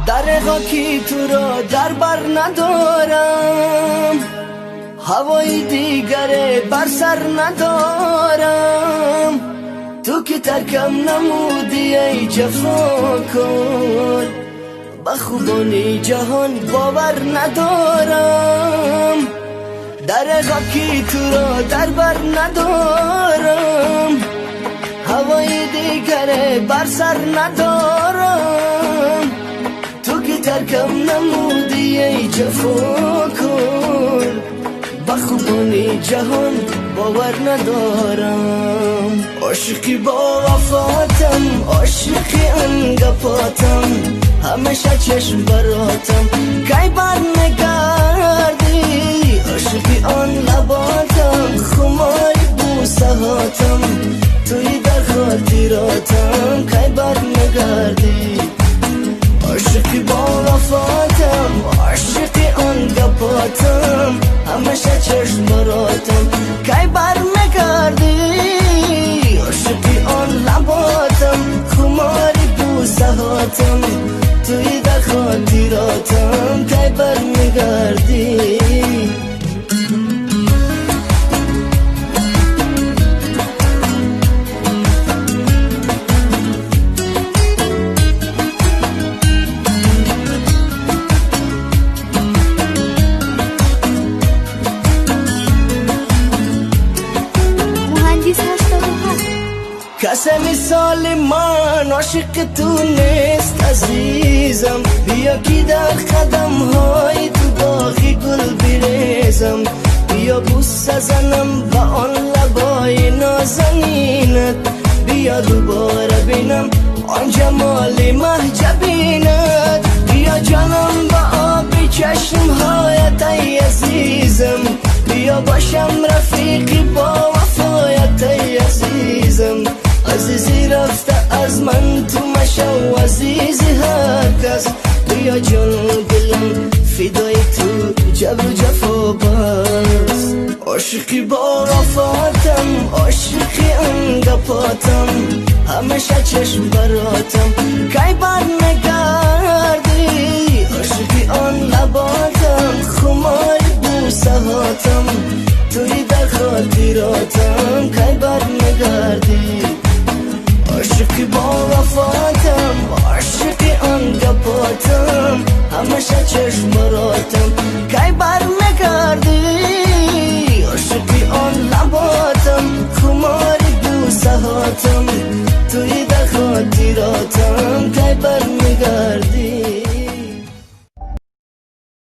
Дареғо ки туро дар бар надорам, ҳавои дигаре бар сар надорам. Ту ки таркам намудӣ эй ҷафокор, ба хубони ҷаҳон бовар надорам. Дареғо ки туро дар бар надорам, ҳавои дигаре бар сар надорам. Ту ки таркам намудӣ эй ҷафокор, ба хубони ҷаҳон бовар надорам. Ошиқи бо вафотам, ошиқи он гапотам, ҳамеша чашм баротам, кай бармегардӣ? Ошиқи он лаботам, хумори бӯсаҳотам, туи дар хотиротам, кай бармегардӣ? Ошиқи бо вафотам, ошиқи он гапотам, ҳамеша чашм баротам, кай бармегардӣ? Ошиқи он лаботам, хумори бӯсаҳотам, туи дар хотиротам, кай бармегардӣ? Муҳандис 87. Касе мисоли ман ошиқи ту нест азизам, биё ки дар қадамҳои ту боғи гул бирезам. Биё бӯса занам ба он лабои нозанинат, биё дубора бинам он ҷамоли маҳҷабинат. Биё ҷонам ба оби чашмҳоят ай азизам, биё бошам рафиқи бовафоят ай азизам. Азизӣ рафта аз ман ту машав азизи ҳар кас, биё ҷону дилам фидои ту ҷабру ҷафо бас. Ошиқи бо вафотам, ошиқи он гапотам, ҳамеша чашм баротам, кай бармегардӣ? Ошиқи он лаботам, хумори бӯсаҳотам, туи дар хотиротам, кай бармегардӣ? Ошиқи бо вафотам, ошиқи он гапотам, ҳамеша чашм баротам, кай бармегардӣ? Ошиқи он лаботам, хумори бӯсаҳотам, туи дар хотиротам, кай бармегардӣ?